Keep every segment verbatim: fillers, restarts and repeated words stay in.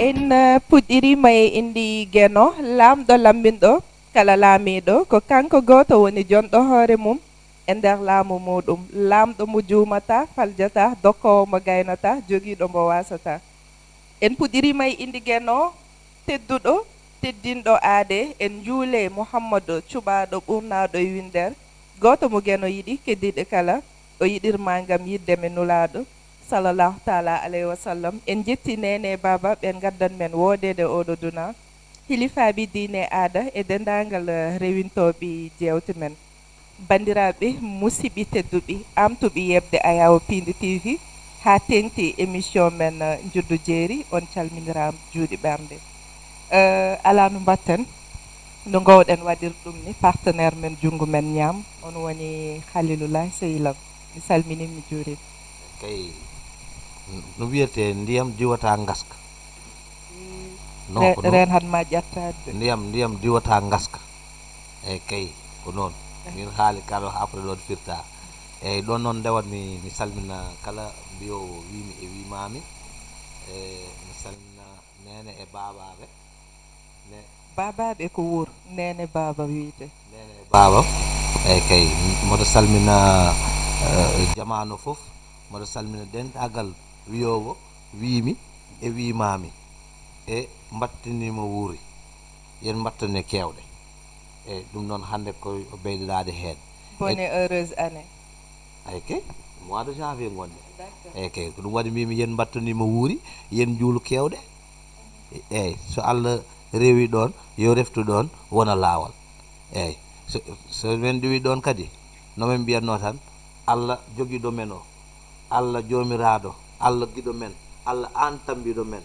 En, eh, puɗɗiriima e inndi Geno, laamɗo lamminɗo kala laamiiɗo, ko kanko gooto woni jonɗo hoore mum e nder laamu muuɗum, laamɗo mo juumataa, faljataa, dokkoowo mo gaynataa, jogiiɗo mo waasataa. En puɗɗiriima e inndi Geno, tedduɗo, teddinɗo aade, en njuulee Muhammadu cuɓaaɗo ɓurnaaɗo e winnder, gooto mo Geno yiɗi, keddiiɗe kala, o yiɗirma ngam yiɗde mi Nulaaɗo, sallallahu taala alayhi wa sallam. En njetti neene e baaba, ɓe ngaddan men woodeede ooɗo duna, hilifaaɓe diine, aada e denndaangal, eh, rewintooɓe jeewte men. Banndiraaɓe, musiɓɓe tedduɓe, aamtuɓe yeɓde Ayawo Piindi T V, haa teeŋti émission men, eh, Njuddu Jeeri, on calminiraama juuɗe ɓernde. Eh, alaa no mbaɗten, no ngoowɗen waɗirde ɗum ni, partenaire men junngo men ñaam, on woni Khalilou Laye Seylan. Mi salminii, mi juuriima. Kay, no wiyetee, ndiyam diwataa ngaska. Non, Re-, ko non. Reen hat ma ƴattaade. Ndiyam, ndiyam diwataa ngaska. Eey kay, ko noon. Min haali kala, après ɗoon firta. Eey, ɗoon noon ndewat mi, mi salmina kala mbiyoowo wiimi e wiimaami. E mi salmina neene e baabaaɓe. Ne- Baabaaɓe ko wuur, neene baaba wiyetee. Neene e baaba. Eey kay, mboɗo salmina, eh, jamaano fof. Mboɗo salmina denndaangal wiyoowo wiimi e wiimaami. E mbattanii mo wuuri. Yen mbattane keewɗe. E ɗum noon hannde ko o ɓeydodaade heen. Bonne E- heureuse année. Ay kay, mois de janvier ngonɗen. D'accord. Eey kay, ko ɗum waɗi mbimi yen mbattanii mo wuuri, yen njuulu keewɗe. Eey, so Allah rewi ɗoon, yo reftu ɗoon, wona laawol. Eey, so, so men ɗowi ɗoon kadi, no men mbiyatnoo tan, Allah jogiiɗo men o, Allah joomiraaɗo, Allah giɗo men, Allah aan tambiiɗo men.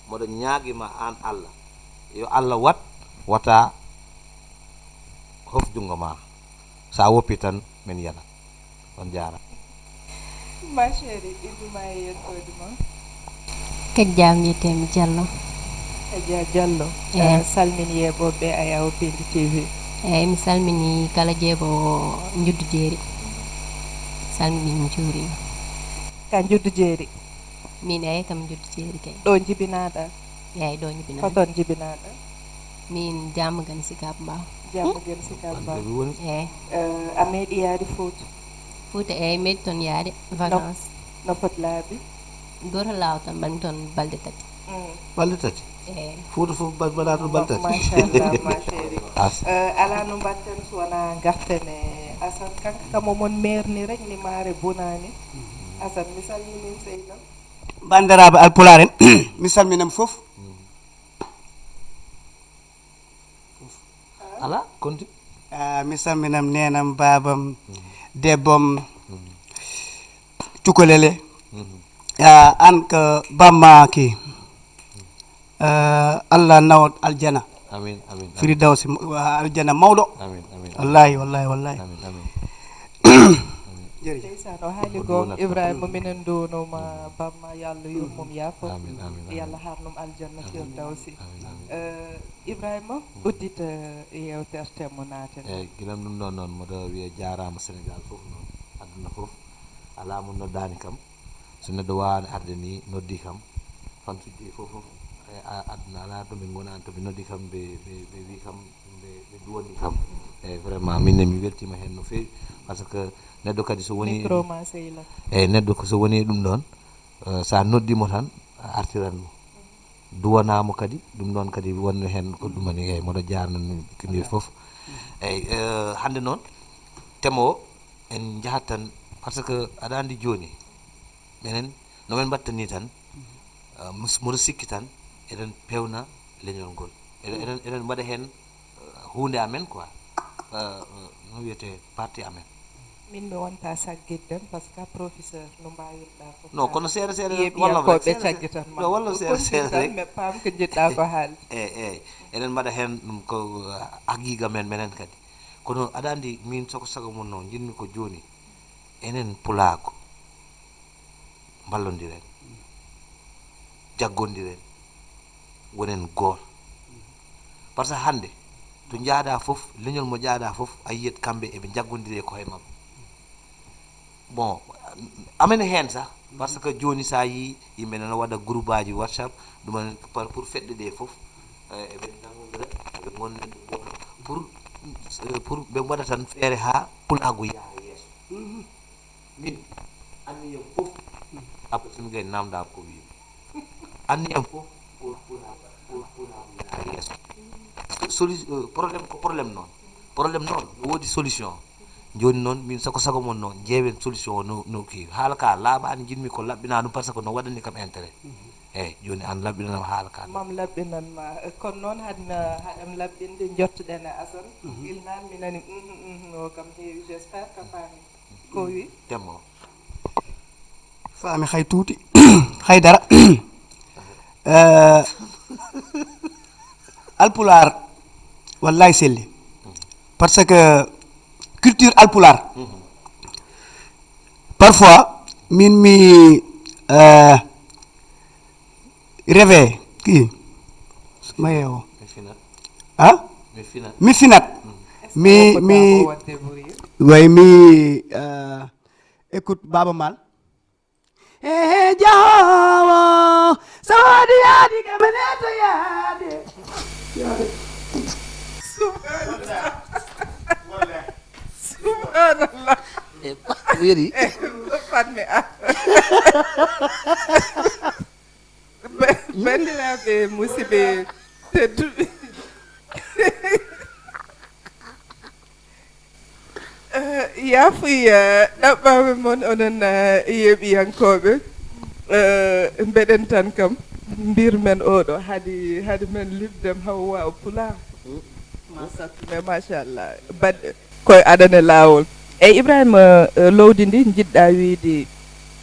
Mboɗo ñaagii ma aan Allah, yo Allah wat, wata hof junngo ma. So a woppii tan, min yanat. On jaaraama. Ma chérie, inndu ma e yettoode ma. Kajja, mbiyetee-mi Diallo. Kajja Diallo. Eey. Eh, salmini yeeɓooɓe Ayawo Piindi T V. Eey, mi salmini kala jeeɓoowo Njuddu Jeeri. Salmini, mi juuriima. Ka Njuddu Jeeri? Min, eey, kam Njuddu Jeeri kay. Ɗo njibinaaɗa? Eey, ɗo njibinaa. Ko toon njibinaaɗa? Min Diamaguène Sicap Mbao. Diamaguène Sicap Mbao. Eey. Eh, a meeɗi yaade Fuuta? Fuuta, eey, meeɗi toon yaade, no, vacances. No foti laabi? Gooto laawo tan, mbaɗmi toon balɗe tati. Mm. Balɗe tati? Eey. Fuuta fof mba-, mbaɗa toon balɗe tati? Ma-, machallah, ma chérie. As. Eh, alaa no mbaɗten so wonaa ngarten e Assane, kanko kam omon meerni rek ni maare bonaani. Mm. Assane, mi salmini, seydi Lam. Banndiraaɓe Alpulaar en, mi salmina mo fof. Alaa, konti. Ah, mi salminam neenam, baabam, debbom, cukalele. Ah, aan ko bammaaki. Ah, Allah nawat aljana. Amin, amin, amin. Firdawsi, ah, aljana mawɗo. Amin, amin, amin. Wallaahi, wallaahi, wallaahi. Amin, amin. Jërëjëf. Ndeysaan, o haali ko goonga, wonata. Ibrahima, minen nduwnooma bamma, yo Allah yurmum, yaafo. Amin, amin, amin. Yo Allah haarnum aljanna, amin, firdawsi. Amin, amin. Eh, Ibrahima, uddita yeewtere tee mo naaten. Eey, gila ɗum ɗoon noon, mboɗo wiya jaaraama Senegaal fof noon, aduna fof. Alaa mo noddaani kam. So neɗɗo waawaani arde nii, noddi kam. Fansuuji ɗi fof, fof, e a-, aduna alaa to min ngonaani, to ɓe noddi kam, ɓe, ɓe, ɓe wi kam, ɓe, ɓe duwani kam. Eey, vraiment, min ne mi weltiima heen no feewi, par ce que neɗɗo kadi so woni Micro ma sehil am. Eey, neɗɗo ko so woni ɗum ɗoon, eh, so a noddi mo tan, a artiran mo. Duwanaa mo kadi, ɗum ɗoon kadi wonno heen ko ɗum woni, eey, mboɗo jaarna min ko mbiy fof. Eey, eh, hannde noon, temo o, en njahat tan, par ce que aɗa anndi jooni, minen, no men mbaɗta nii tan, eh, mus-, mboɗo sikki tan, eɗen peewna leñol ngol. Eɗen, eɗen, eɗen mbaɗa heen, eh, huunde amen quoi. Eh, eh, no wiyetee, parti amen. Min mi wonta saggitde, par ce que professeur no mbaawirɗaa fof. Non, kono seeɗa seeɗa rek, walla ko ɓe caggitan ma. Non, walla seeɗa seeɗa rek. Ɓe paam ko njiɗɗaa ko haalde. Eey, eey. Eɗen mbaɗa heen ɗum ko, eh, haqiiqa men, menen kadi. Kono aɗa anndi, min soko sago mon noon, njiɗmi ko jooni, enen pulaagu, mballondiren, jaggondiren, wonen gooto. Par ce que hannde, to njahɗaa fof, leñol mo njahɗaa fof, a yiyat kamɓe eɓe njaggondiri e koye maɓɓe. Bon, amen heen sah, Parce que jooni, so a yii yimɓe nana waɗa groupe aji WhatsApp, ɗum en par pour fedde ɗe fof, eh, eɓe nangodira, eɓe ngonna ɗum goto pour, eh, pour ɓe mbaɗa tan feere haa pulaagu yaha yeeso. Min anniyam fof, après somi gay namda ko wiimi, anniyam fof ko pulaagu, ko pulaagu yaha yeeso. Solution, problème ko problème noon. Problème noon no woodi solution. Jooni noon, min sako sako mon noon, njeewen solution o no, no ki haala ka laaɓaani, njiɗmi ko laɓɓinaa ɗum, parce que no waɗani kam intérêt. Eeyi, jooni aan laɓɓinanam haala ka. Mam laɓɓinan ma. Kono noon, haɗ-, haɗam laɓɓinde, njottuɗen e Asan. Gila naane mi nani, mhm, mhm, o kam heewi, j'espère que faami ko wi. Temmo. Faami hay tuuti, hay dara. Eh, Alpulaar, wallaay selli. Parce que culture Alpulaar, parfois, min mi, eh, rêve, ki, ma yeewo. Mi finat. Ha? Mi finat. Mi finat. Mi, mi, way mi, eh, écoute Baaba Maal. Ehe, jahoowo, so waɗi yaadi, kam neɗɗo yaade. Yaade. Subhanallah. Subhanallah. E, o yeri? E, fatmi a. Ba-, banndiraaɓe, musidɓe tedduɓe. Eh, yaafuya, ɗaɓɓaama mon onon, eh, yeeɓiyankooɓe. Eh, mbeɗen tan kam, mbir men oɗo, hade, hade men liɓdem Hawwa Pulaar. Ma sattu, mais machallah. Baɗ-, koye aɗane laawol. Eyi, Ibrahima, eh, lowdi ndi njiɗɗa wiide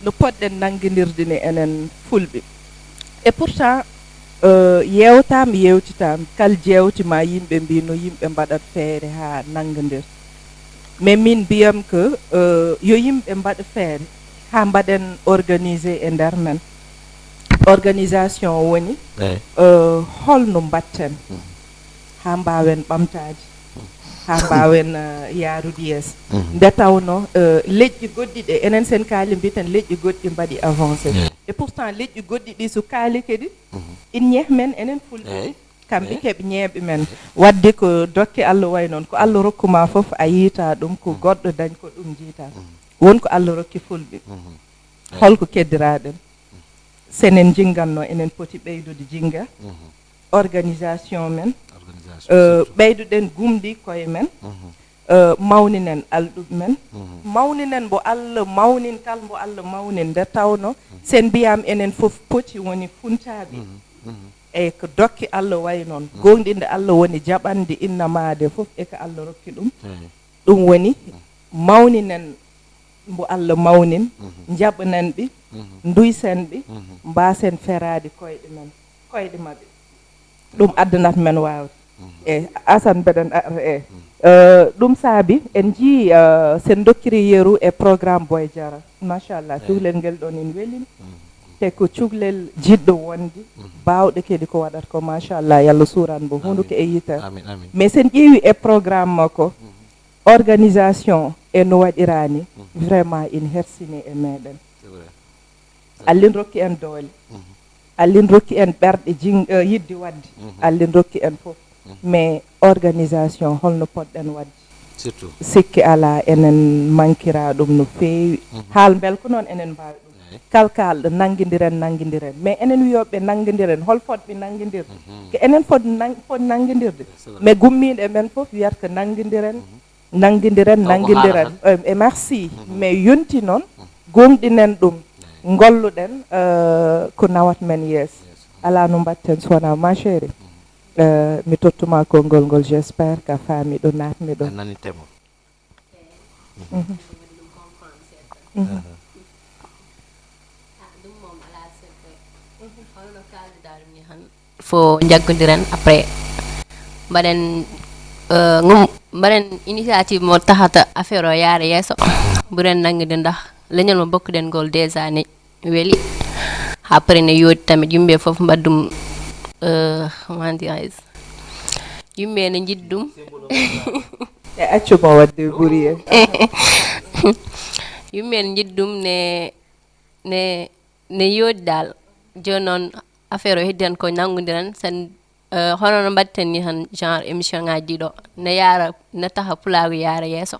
no poɗɗen nanngindirde ni enen Fulɓe. Et pourtant, eh, yeewtaama, yeewtitaama, kal jeewte ma yimɓe mbi no yimɓe mbaɗat feere haa nanngindir. Mais min mbiyam que, eh, yo yimɓe mbaɗ feere haa mbaɗen organisé e nder men. Organisation woni, eyi, eh, holno mbaɗten haa mbaawen ɓamtaade, haa mbaawen, eh, yaarude yeeso. Nde tawnoo, eh, leƴƴi goɗɗi ɗe, enen sen kaali mbiten leƴƴi goɗɗi mbaɗi avancé. Eyi. Et pourtant, leƴƴi goɗɗi ɗi so kaali kadi, in ñeeh men enen Fulɓe. Eyi. Kamɓe keɓ ñeeɓe men. Eyi. Waɗde ko dokke Allah wayi noon. Ko Allah rokku ma fof, a yiyta ɗum, ko goɗɗo dañ ko ɗum jiyta. Won ko Allah rokki Fulɓe. Eyi. Holko keddiraɗen? Senen jinganno, enen poti ɓeydude jinga. Organisation men. Organisation, eh, surtout. Ɓeyduɗen gumɗi koye men. Eh, mawninen alɗuɓe men. Mawninen mbo Allah mawnin, kal mbo Allah mawnin, nde tawno sen mbiyam enen fof poti woni funtaaɓe. Eyi, ko dokke Allah wayi noon. Goongɗinde Allah woni jaɓande innamaade fof e ko Allah rokki ɗum. Eyi. Ɗum woni mawninen mbo Allah mawnin, njaɓnen ɓe, nduysen ɓe, mbaasen feraade koyɗe men, koyɗe maɓɓe. Ɗum addanat men waawde. E Asan mbeɗen ara e, eh, ɗum saabi en njii, eh, sen dokkiri yeru e programme Boy Jara. Machallah, cuklel ngel ɗon ina welimi. Te ko cuklel jiɗɗo wonde, baawɗo kadi ko waɗata ko, machallah, yo Allah suuran mbo hunuko e yitere. Amin, amin. Mais sen ƴeewi e programme makko, organisation e no waɗiraa ni, vraiment ina hersini e meɗen. C'est vrai. Allah ina rokki en doole. Allah ina rokki en ɓerɗe jin-, eh, yiɗde waɗde. Allah ina rokki en fof. Mais organisation, holno poɗɗen waɗde? Surtout. Sikke alaa, enen mankira ɗum no feewi. Haal mbel ko noon enen mbaawi ɗum. Eyi. Kal kaalɗo, nanngindiren, nanngindiren. Mais enen wiyooɓe nanngindiren, hol fotɓe nanngindirde? Ko enen foti nang-, foti nanngindirde. C'est vrai. Mais gummiiɗo e men fof wiyata ko nanngindiren. Nanngindiren, nanngindiren. E, e merci. Mais yonti noon, goongɗinen ɗum, ngolluɗen, eh, ko nawat men yeeso. Alaa no mbaɗten so wonaa, ma chérie. Eh, mi tottuma konngol ngol, j'espère que a faami ɗo naatmi ɗo. A nani temo. Ɗum moom alaa secret. Hono no kaaldiɗaa ɗum ni han. Fo njaggondiren après. Mbaɗen, eh, ngum-, mbaɗen initiative mo tahata affaire o yaara yeeso. Mburen nanngude ndax leñol mo bokkuɗen ngol déjà ne weli. Après ne yooɗi tamit yimɓe fof mbaɗ ɗum, eh, comment dirais-je? Yimɓe ne njiɗ ɗum. E accu mo waɗde ɓuri en. Yimɓe ne njiɗ ɗum ne Ne ne yooɗi daal. Jooni noon, affaire o heddi tan ko nanngondiren sen, eh, hono no mbaɗten ni tan, genre émission ngaji ɗi ɗo ne yaara, ne taha pulaagu yaara yeeso.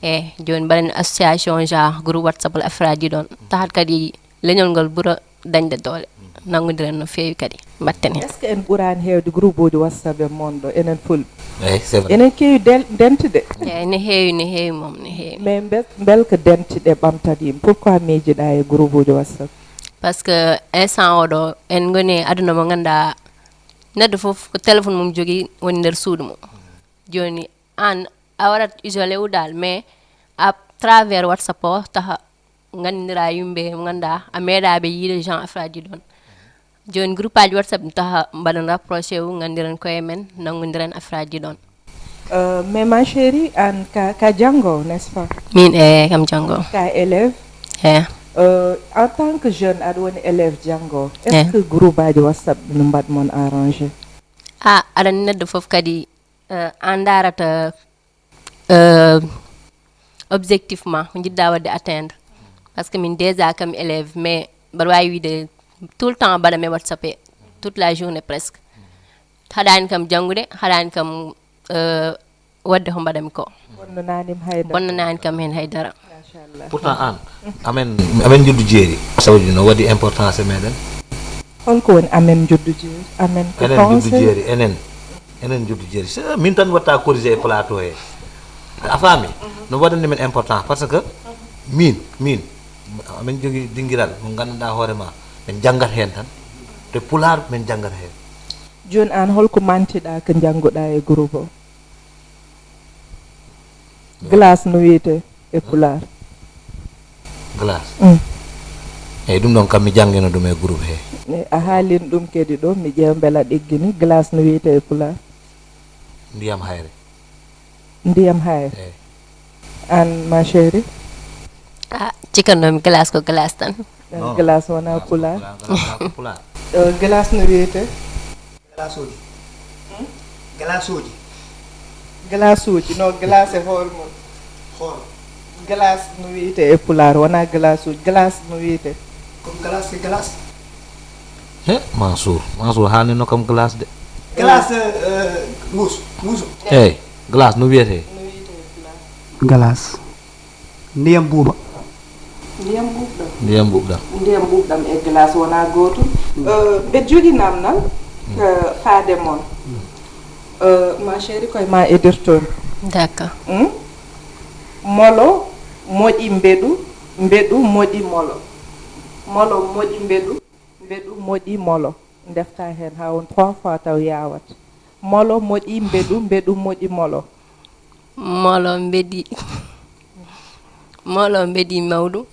E jooni mbaɗen association, genre groupe WhatsApp walla affaire aji ɗi ɗon, tahat kadi leñol ngol ɓura dañde doole. Nanngondiren no feewi kadi, mbaɗten heen. Est-ce que en ɓuraani heewde groupe uji WhatsApp e mon ɗo, enen fulɓe? Eyi, c'est vrai. Enen keewi del- dentude. Eyi, ne heewi, ne heewi moom, ne heewi. Mais mbel mbel ko dentude ɓamtat yimɓe? Pourquoi miijiɗa e groupe uji WhatsApp? Parce que instant oɗo en ngoni e aduna mo ngannduɗaa neɗɗo fof ko téléphone mum jogii woni nder suudu mum. Jooni aan a waɗat isolé wu daal, mais à travers WhatsApp o taha nganndira yimɓe mo ngannduɗaa a meeɗaa ɓe yiide, genre affaire aji ɗon. Jooni groupe aji WhatsApp ne taha mbaɗen rapproché wu, nganndiren koye men, nanngondiren affaire aji ɗon. Euh, mais ma chérie, aan ka, ka janngo, n'est-ce pas? Min, e kam janngo. Ka élève? E. Euh, en tant que jeune, aɗa woni élève janngo, est-ce que groupe aji WhatsApp no mbaɗ mon arrangé? A aɗa neɗɗo fof kadi, eh, an ndarata, eh, objectif ma ko jiɗɗa wadde atteindre. Parce que min déjà kam élève, mais mbaɗa wawi wiide tout le temps mbaɗa mi WhatsApp e toute la journée presque. Haɗani kam janngude, haɗani kam, eh, wadde ko mbaɗami ko. Bonnananima haydara. Bonnanani kam hen haydara. Machallah. Pourtant an amen amen juddu jeeri, sawdi no waɗi importance e meɗen. Holko woni amen juddu jeeri? Amen ko Enen juddu conseil. Jeeri, enen enen juddu jeeri. Se min tan watta corrigé e plateau he. A faami? No waɗande min important parce que min min amen jogui dingiral mo ganduɗa hoorema, min janggat hen tan. Te pulaar min janggat hen. Joni an holko mantiɗa ko jannguɗa e groupe o? Glace no wiyete e pulaar? Glace. Eyyi, ɗum ɗon kam mi janngino ɗum e groupe he. A haalin ɗum kadi ɗo, mi ƴeewa mbela ɗeggini. Glace no wiyete e pulaar? Ndiyam hayre. Ndiyam hayre. Eyyi. An ma chérie? A cikkannomi glace ko glace tan. Glace wona pulaar. Pulaar. Glace no wiyete? Glace uji. Glace uji. Glace uji, no glace e hoore mum. Hoore. Glace no wiyete e pulaar, wona glace uji. Glace no wiyete? Comme glace c'est glace. He Mansour, Mansour haalnino kam glace de. Glace euh, mousse, mousse. Eyyi, glace no wiyete? Glace. Ndiyam buuba. Ndiyam ɓuuɓɗam. Ndiyam ɓuuɓɗam. Ndiyam ɓuuɓɗam e glace wona gootum. Euh, mbeɗa jogii naamnal euh, faade mon. Euh, ma chérie, koye ma edirtoon. D'accord. Hmm? Molo moɗi mbeɗu, mbeɗu moɗi molo. Molo moɗi mbeɗu, mbeɗu moɗi molo. Ndefta heen haa won trois fois taw yawat. Molo moɗi mbeɗu, mbeɗu moɗi molo. Molo mbeɗi, molo mbeɗi mawɗu.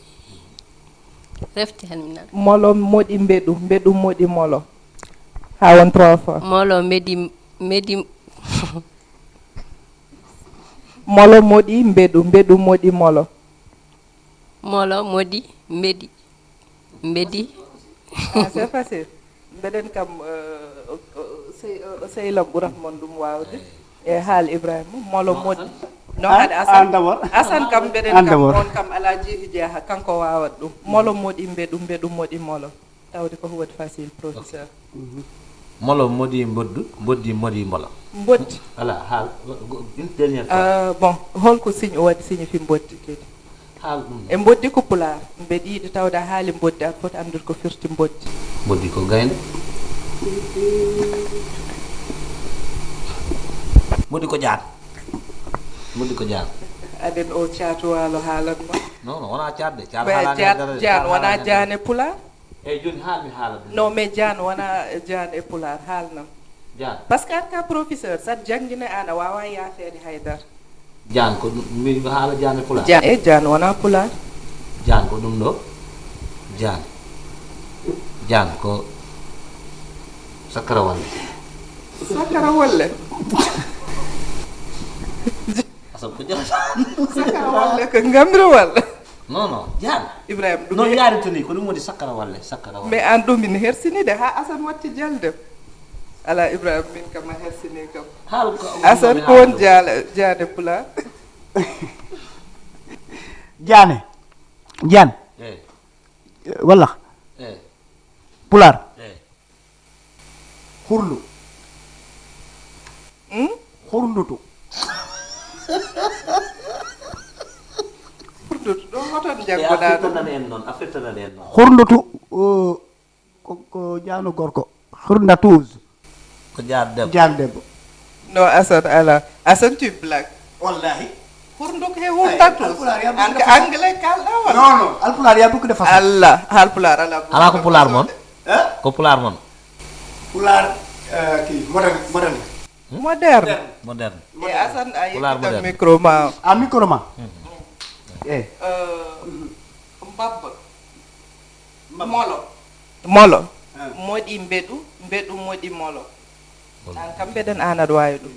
Refti hen mi nana. Molo moɗi mbeɗu, mbeɗu moɗi molo. Haa won trois fois. Molo mbeɗi, mbeɗi, Molo moɗi mbeɗu, mbeɗu moɗi molo. Molo moɗi mbeɗi, mbeɗi. Ah, c'est facile. Mbeɗen kam euh, euh, sey- euh, sehlam ɓurat mon ɗum waawde. E haal Ibrahima, molo moɗi. No haɗa Asan? An d'abord. Asan kam mbeɗen An kam d'abord. On kam alaa jiihi jeeha, kanko waawat ɗum. Molo moɗi mbeɗu, mbeɗu moɗi molo. Tawde ko huwat facile, professeur. Molo moɗi mboddu, mboddi moɗi molo. Mboddi. Ala haal. Une dernière fois. Euh, bon, holko signe o waɗi signifie mboddi kadi? Haal ɗum. E mboddi ko pulaar. Mbeɗa yiɗi tawde a haali mboddi, aɗa foti anndude ko firti mboddi. Mboddi ko gaynde. Mboddi ko jaan. Mboddi ko jaan. Aɗen o caatu waalo haalan ma. Non non, wona caatde. Caat Ɓe haalani caat dara- jaan caat wona haalani jaan e pulaar. Eyyi, joni haal mi haala ɗum. Non, mais jaan wona jaan e pulaar, haalnam. Jaan. Parce que an ka professeur, saɗa janngina an a waawaa yaafeede haydara. Jaan ko ɗum, mi haala jaan e pulaar. Jaan e jaan wona pulaar. Jaan ko ɗum ɗo. Jaan. Jaan ko sakkara walle. Sakkara walle. Asam ko jaan. Sakkara walle ko ngamri walle. Non non, jaan. Ibrahima, ɗum Non, he- yaari toni ko ɗum woni sakkara walle, sakkara walle. Mais an ɗum ina hersini de, haa Asan watti jalde. Ala Ibrahima, min kam a hersini kam. Haal ko Asan ko won jaale jaane pulaar? Jaane. Jaan. Eyyi. Walla? Eh. Pulaar. Eh. Hurlu. Hmm? Hurndutu. Hurndutu ɗo hoton jaggoɗaa ɗum? Afirtanan en noon, afirtanan en noon. Hurndutu. Ko, ko jaano gorko. Hurndatuz. Ko jaan debbo. Jaan debbo. No, Asan, ala. Asan, tu blague. Wallahi. Hurnduk he hurndatu. An ka anglais kalɗa wala? Non, non. Alpulaar ya beaucoup de façon. Allah, alpulaar ala. Ala ko pulaar mon? Eh? Ko pulaar mon? Pulaar, eh, ki moderne, moderne. Moderne. Moderne. E Asan a yekkitan micro ma. A micro ma. Eh. Mbabba. Molo. Molo. Moɗi mbeɗu, mbeɗu moɗi molo. An kam mbeɗen an aɗa wawi ɗum.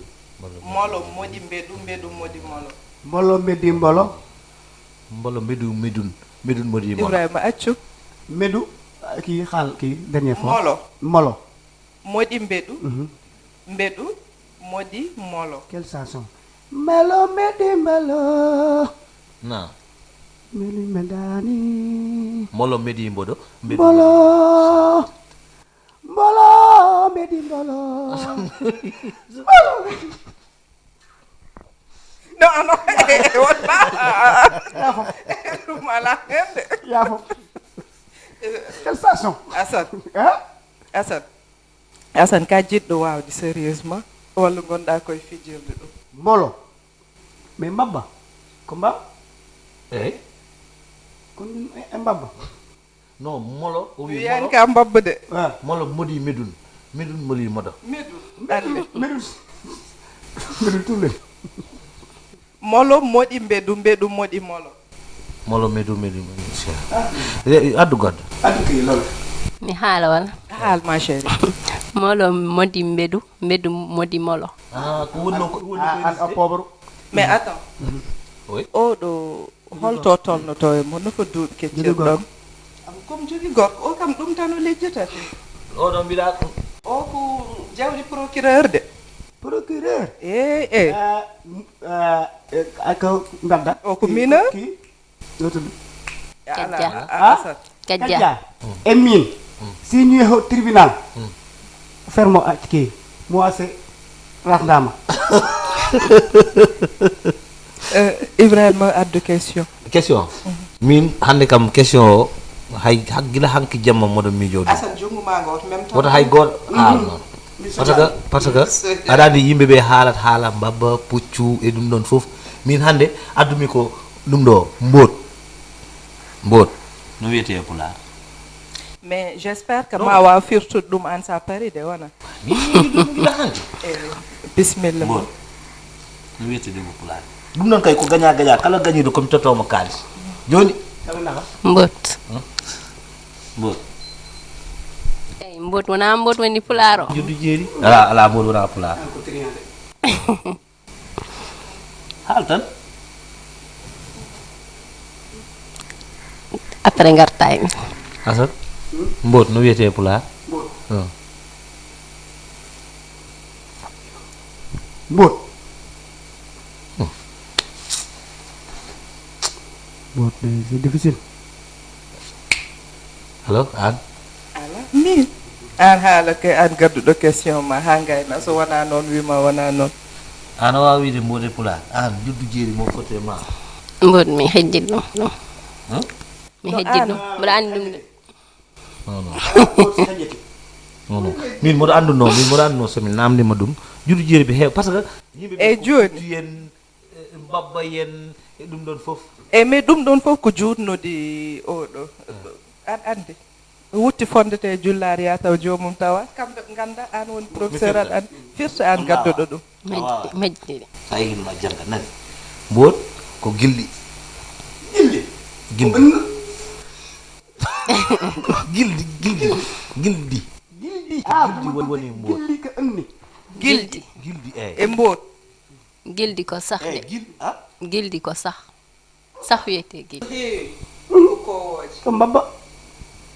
Molo moɗi mbeɗu, mbeɗu moɗi molo. Molo mbeɗi mbolo. Mbolo mbeɗu mbeɗun, mbeɗun moɗi molo. Ibrahima accu. Mbeɗu, ki hal ki dernière fois. Molo. Molo. Moɗi mbeɗu. Mbeɗu moɗi molo. Quelle chanson? Mbolo mbeɗi mbolo. Na. Mbeɗi mbeɗani. Molo mbeɗi mboɗo. Mbeɗu mbolo. Mbolo mbeɗi mbolo. Mbolo. Non, non, wonma. Ɗum ala hende. Yafo. Quelle chanson? Asan. Hein? Asan. Asan, ka jiɗɗo waawde sérieusement, walla ngonɗaa koye fijirde ɗum? Mbolo. Mais mbabba. Ko mbab? Eyi. Ko ɗum e, e mbabba? Non, molo, o wi wiyani molo. Ka mbabba de. Ah. Molo modi medun. Medun moli modo. Medun. Medun. Medun. Medun tulle. Molo moɗi mbeɗu, mbeɗu moɗi molo. Molo mbeɗu, mbeɗu moɗi. Eh, addu goɗɗo. Addu kay lol. Mi haala wala? Haal, ma chérie. Molo moɗi mbeɗu, mbeɗu moɗi molo. Ah, ko woni noon, ko woni noon. Ah, an a poobro. Mais attends. Oui. Oɗo holto tolnoto e mo, no fo duuɓi keccir ɗon? Am, comme jogi gorko, o kam ɗum tan o lejjata. Oɗo mbiɗa. O ko jawdi procureur de. Procureur? Eh, eh. Ah, m-, ah, eh, ah, ko mbadda? O ko mineur? Ki? Ɗo to mi. Kajja. Ah? Kajja. Kajja. E min, si ñu ho tribunal, fermo a ki, mo ase rafndama. Eh, Ibrahima addu question. Question? Min hannde kam question o, hay hak-, gila hanki jamma moɗo miijo ɗum. Asan, junngo ma ngo, même temps. Woto hay gooto, ah, non. Parce que, parce que aɗa anndi yimɓe ɓe haalat haala mbabba, puccu e ɗum ɗon fof. Min hannde addumi ko ɗum ɗo, mboot. Mboot. No wiyetee e Pulaar? Mais j'espère que ma waaw firtude ɗum an sa pari de, wona? Min mi yiɗi ɗum gila hanki. Eh, bisimilla. Mboot. No wiyetee ɗum e Pulaar? Ɗum noon kay ko gaña gaña, kala gañiiɗo ko mi tottoo mo kaalis. Jooni. Mboot. Hmm? Mboot. Eyi, mboot wonaa mboot woni Pulaar o. Juddu jeeri. Alaa, alaa mboot wonaa Pulaar. Haal tan. Après ngarta en. Asan, mboot no wiyetee e Pulaar? Mboot. Hmm. Mboot. Hmm. Mboot, eh, c'est difficile. Allo, aan? Ala, min. Aan haala ke, aan gadduɗo question ma, haa ngayna, so wonaa noon, wii ma wonaa noon. Aan a waawa wiyde mboɗe Pulaar? Aan, juddu jeeri mo foti e ma. Mboɗ mi hejjit ɗum, ɗum. Huh? Mi hejjit ɗum. Mboɗo anndi ɗum de. Non, non. Non, non. Min mboɗo anndunoo, min mboɗo anndunoo so mi naamndiima ɗum. Juddu jeeri ɓe heew, parce que yimɓe ɓe. Eyi, ko jooni. Puccu en, eh, mbabba en, e ɗum ɗon fof. Eyi, mais ɗum ɗon fof ko juutnodi oɗo. Aɗa anndi. Wutti fondete e jullaari, yaa taw joomum tawa. Kamɓe ngannda aan woni professeur, aɗa anndi. Firti aan gadduɗo ɗum. Mejji, mejji. Sa yehii ma jannga, nani? Mboot ko gilɗi. Gilɗi? Gilɗi. Gilɗi, gilɗi. Gilɗi. Gilɗi. Ah, gilɗi woni, woni mboot. Gilɗi ko anni. Gilɗi. Gilɗi, eh. E mboot. Gilɗi ko sahde. Eh, gil-, ah? Gilɗi ko sah. Sah wiyetee gilɗi. Ko kowooje. Ko mbabba.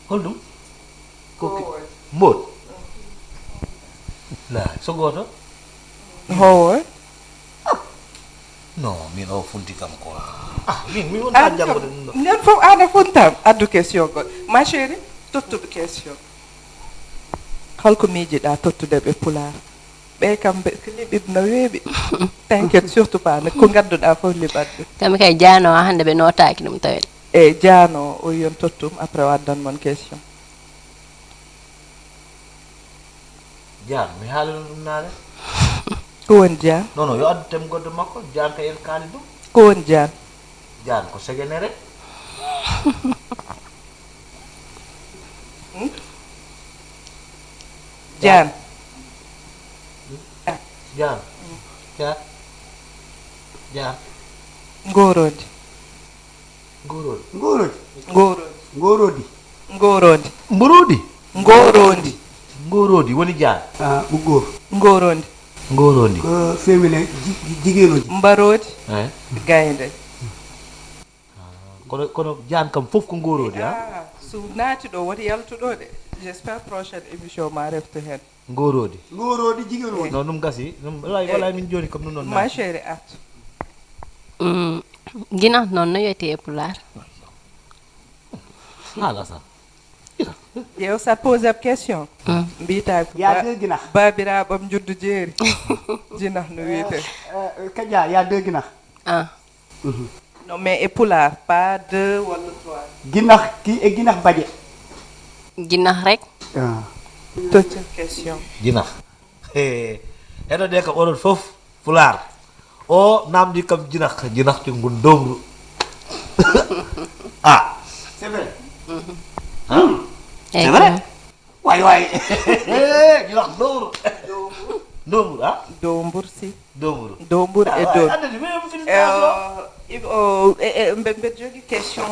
Holɗum? Ko ki-, kowooje. Mboot. La, so gooto? Hoowoy. Non, min o funti kam ko. Ah, min, mi wonta janngude ɗum ɗo. Nden fof aan a funtam. Addu question goɗɗo. Ma chérie, tottuɓe question. Holko miijiɗa tottude ɓe pulaar? Ɓe kam ɓe liɓiɓ no weeɓi. T'inquiète surtout pas, ko ngadduɗa fof liɓat ɓe. Kamɓe kay jaano hannde ɓe nootaaki ɗum tawede. E jaano o yon tottum, après o addan mon question. Jaan, mi haalino ɗum naane. Ko woni jaan? Non non, yo addu tem goɗɗo makko. Jaan kay en kaali ɗum. Ko woni jaan? Jaan ko segenere. Jaan. Jaan. Jaan. Jaan. Ngoroondi. Ngoroondi. Ngoroondi. Ngoroondi. Ngoroondi. Ngoroondi. Ngoroondi. Ngoroondi. Ngoroondi woni jaan. Ah, ɓuggooru. Ngoroondi. Ngoroondi. Ko féminin jigeenooji. Mbaroodi. Eh. Gaynde. Kono kono jaan kam fof ko ngorooji ha. Ah, so naati ɗo woto yaltu ɗo de. J'espère prochaine émission ma reftu heen. Ngorooji. Ngorooji jigeenooji. Non ɗum gasi. Ɗum walay walay min jooni kam ɗum noon. Ma chérie artu. Mm, ginax noon no wiyetee e pulaar? Haala sa. Ƴeew sa pose ab question. Mbiyta ko Ya de ginax. Baabiraaɓam njuddu jeeri. Jinax no wiyetee. Kaƴa ya de ginax. Ah. Mhm. Non mais e pulaar pas deux walla trois. Ginax ki e ginax baƴe. Ginax rek. Ah. Toccel question. Jinax. Heɗoɗe kam onon fof pulaar. O namdi kam jinax jinax ci ngun domru. Ah. C'est vrai. Hein? C'est vrai. Way way. Jinax domru. Domru. Ah. Dombur si. Domburu. Domburu e domburu. Mbeɗa jogi question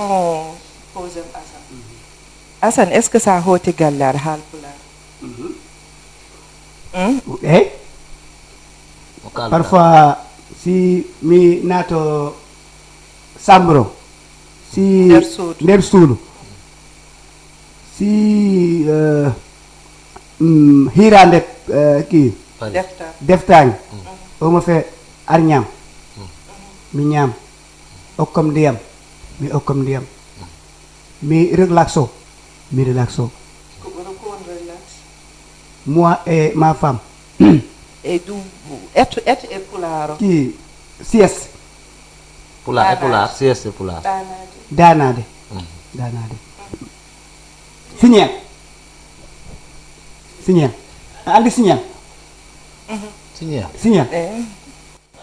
posem Assane. Assane, est-ce que sa hooti galle aɗa haal pulaar? Eyyi. Parfois si mi naato chambre o, si nder suudu, si uh, mm, hirande uh, ki deftaange, omo fe ar ñaam, mi ñaam, okkam ndiyam, mi okkam ndiyam, mi relaxo, mi relaxo. Ko ɓura ko on relax? Moi et ma femme. E du et et e pulaaro. Ki sieste. Pulaar e pulaar sieste e pulaar. Daanaade. Daanaade. Daanaade. Signal. Signal. A andi signal? Signal. Signal.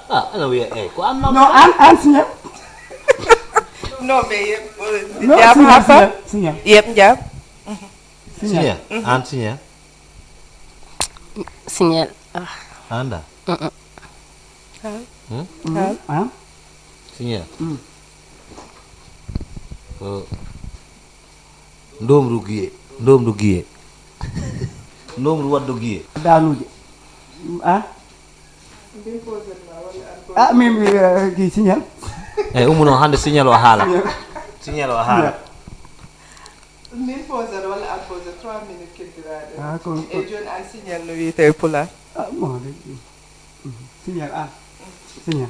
Ah, ana wiya eyyi ko an non an an signal. Non mais yeb. Non signal. Signal. Yeb jam. Signal. An signal. Signal. Ah. Anda. Mm. Ah. Signal. Mm. Ko ndomru giye, ndomru giye. Ndomru waddu giye. Danuje. Ah. Ah, min mi uh, gi signal. Eyyi ummuno hande signal o haala. Signal o haala. Min poser walla an poser trois minutes keddiraaɗe. Ah, ko e jooni an signal no wiyetee e pulaar? Ah, bon. Signal an. Signal.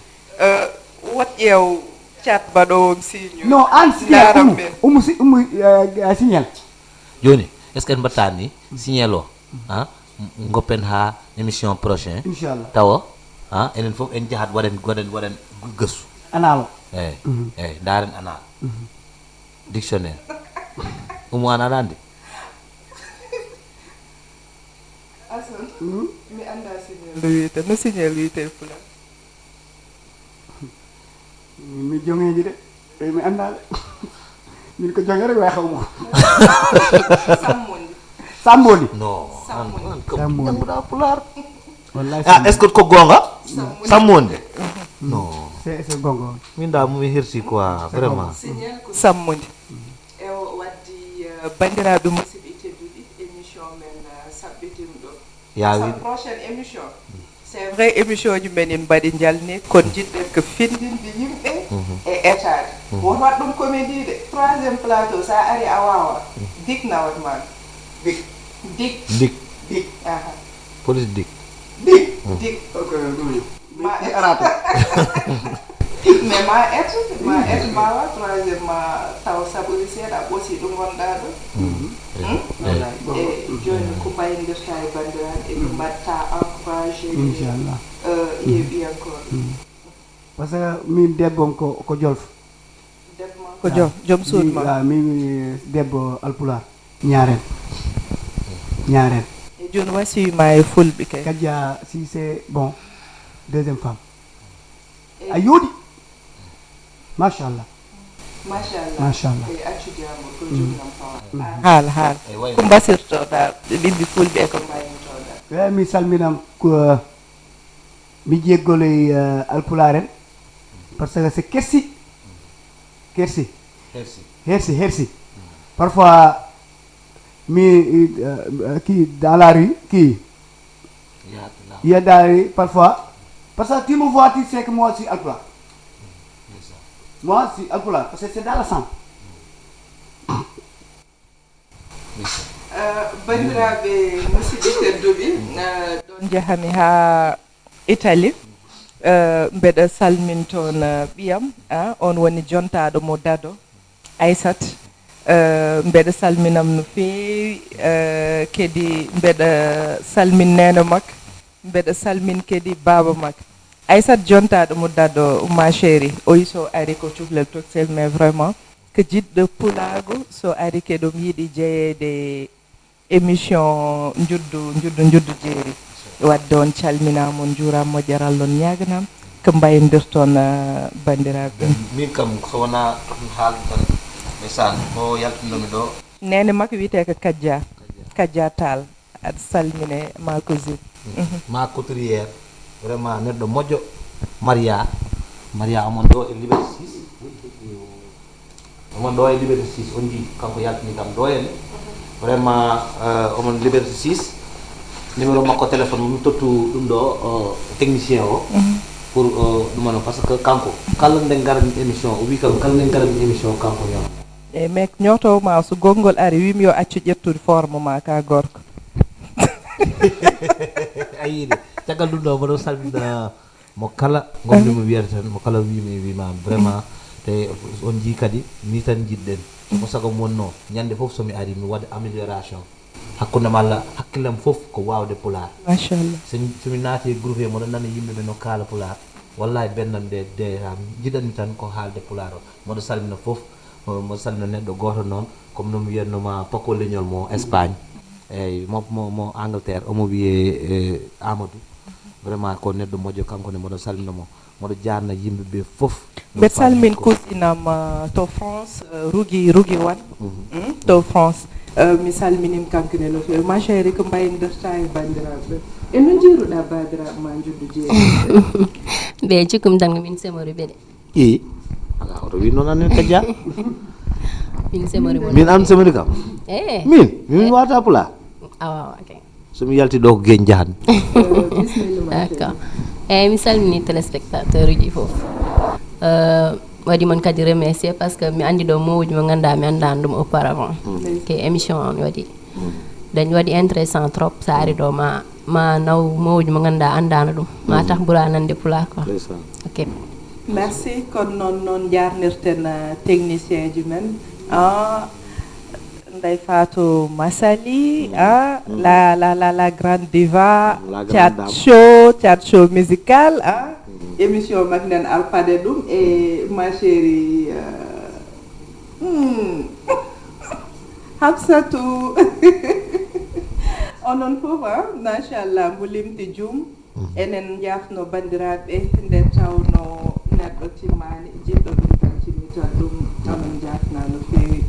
Wot ƴeew cat baɗowo mi signal. Non an signal umu umu si umu uh, signal. Jooni est ce que en mbatta ni signal o? Ha goppen ha émission prochain. Inchallah. Tawo ha enen fof en jahat waɗen waɗen waɗen gëstu. Anal. Eyyi. Eyyi ndaren anal. Dictionnaire. Umu an aɗa andi? Asan, mi anndaa signal no wiyetee, no signal wiyetee e pulaar? Mi joŋeeji de, e mi anndaa de. Min ko joŋere way xaw ma ko. Sammondi. Sammondi. Non. Sammondi. Sammondi. Jannguɗa pulaar. Wallahi. Ah, est-ce que ko goonga? Sammondi. Non. C'est c'est goonga. Min da mi hirsi quoi, vraiment. Signal ko sammondi. Ewo waddi uh, banndiraaɓe musidɓe tedduɓe émission men uh, saɓɓitinɗo. Yaawi. Prochaine émission. C'est vrai émission ji men en mbaɗi njalni kono jiɗɗen ko findinde yimɓe e état. Woto waɗ ɗum comédie de. Troisième plateau sa ari a wawa. Dik nawat ma. Dik. Dik. Dik. Dik. Aha. Police dik. Dik. Dik. Ma arata. Mais ma et ma et mbawa troisième ma taw saɓori seeɗa ɓoosi ɗo gonɗa ɗo. Hmm? E jooni ko mbayindirta e banndiraaɓe, ɓe mbatta encouragé? Inchallah. Yeeɓiyankooɓe. Parce que min debbo am ko ko jolfo. Debbo ma ko joom joom suudu ma. Mi debbo alpulaar. Ñaareel. Ñaareel. E jooni wasiyu ma e fulɓe kay. Kadja, si c'est bon, deuxième femme. A yooɗi. Machallah. Machallah. Machallah. E accu jaamu ko jumlam pawa. Haal haal. Ko mbasirtoɗa ɓiɓɓe fulɓe e ko mbaynotoɗa? E mi salminam ko mi jeggoloy alpulaar en. Parce que c'est kersi. Kersi. Hersi. Hersi hersi. Parfois mi ki dans la rue ki. Il y a dans la rue parfois. Parce que tu me vois, tu sais que moi aussi alpulaar. Moi aussi alpulaar parce que c'est dans le sang. Banndiraaɓe musidɓe tedduɓe, ɗon njahami haa Italie. Mbeɗa salmin toon ɓiyam, on woni jontaaɗo mo Dado, Aysat. Mbeɗa salminam no feewi. Kadi mbeɗa salmin neene mak. Mbeɗa salmin kadi baaba mak. Aysat jontaaɗo mo Dado, ma chérie, oyi so ari ko cuklel toksel, mais vraiment ko jiɗɗo pulaagu, so ari keɗom yiɗi jeyeede émission njuddu njuddu njuddu jeeri. Wadde on calminama, on juurama, moƴƴaral on ñaganama. Ko mbayindirton banndiraaɓe? Min kam so wona haalde tan, ndeysaan, ko yaltinomi ɗo. Neene makko wiyetee ko Kadja. Kadja Tall. Aɗa salmine ma cousine, ma couturière. Vraiment neɗɗo moƴƴo. Maria. Maria omon ɗo e Liberté six. Omon ɗo e Liberté six, on jii kanko yaltini kam ɗo henne. Vraiment omon Liberté six. Numéro makko téléphone mo mi tottu ɗum ɗo technicien o. Pour ɗumano parce que kanko kala nde ngarani émission o wi kam kala nde ngarani émission kanko ñaw. E mais ñotowo ma so gonngol ari wimi yo accu ƴettude forme ma ka gorko. A yiide caggal ɗum ɗo mboɗo salmina mo kala gomni mo wiyata tan mo kala wimi e wima vraiment. Te on jii kadi ni tan jiɗɗen. Ko sago mi wonno ñande foof somi ari mi waɗa amélioration. Hakkunde malla hakkillam fof ko wawde pulaar. Machallah. Somi naati e groupe he mboɗo nana yimɓe ɓe no kaala pulaar. Wallahi bendam de de jiɗanmi tan ko haalde pulaar o. Mboɗo salmina fof. Mboɗo salmina neɗɗo gooto noon comme no mi wiyatnoma pako leñol mo Espagne. Eyyi mo mo mo Angleterre omo wiyee Amadou. Vraiment ko neɗɗo moƴƴo kanko ne mboɗo salmina mo. Mboɗo jaarna yimɓe ɓe fof. Mbeɗa salmin cousinam to France, Rugi Rugi Wan. To France. Mi salminim kankone no feewi ma chérie, ko mbayindirta e banndiraaɓe? E no njiiruɗa baabiraaɓe ma njuddu jeeri? Ɓe cikkumi tan ko min semori ɓe de. I ala hoto wi noon anen Kadja. Min semori mo. Min an semori kam? E min min wata pula. Awa awa kay. Somi yalti ɗo ko geeñ jahanmi. D'accord. Eyyi mi salmini téléspectateur uji fof. Waɗi mon kadi remercier parce que mi andi ɗo mowuji mo ganduɗa mi andani ɗum auparavant. Ke émission on waɗi dañ waɗi intéressant trop sa ari ɗo ma ma naw mowuji mo ganduɗa andano ɗum ma tax ɓura nande pula quoi. Ok. Merci. Kono noon noon jarnirten technicien ji men. Ndeye Fatou Massaly, ah, la, la, la, la grande diva, Chat Show, Chat Show musical, ah, émission makko nden alpade ɗum e ma chérie, euh, hmm, Hafsatou. Onon fof, ah, machallah, mbo limti juum. Enen njaafno banndiraaɓe nde tawno neɗɗo timmaani jiɗɗo ɗum tan timmital ɗum. Onon njaafna no feewi.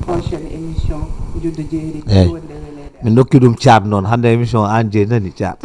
Prochaine émission juddo jeeri. Eyyi. Wonde weleede. Min nokki ɗum caat noon hannde émission an jeyi nani caat.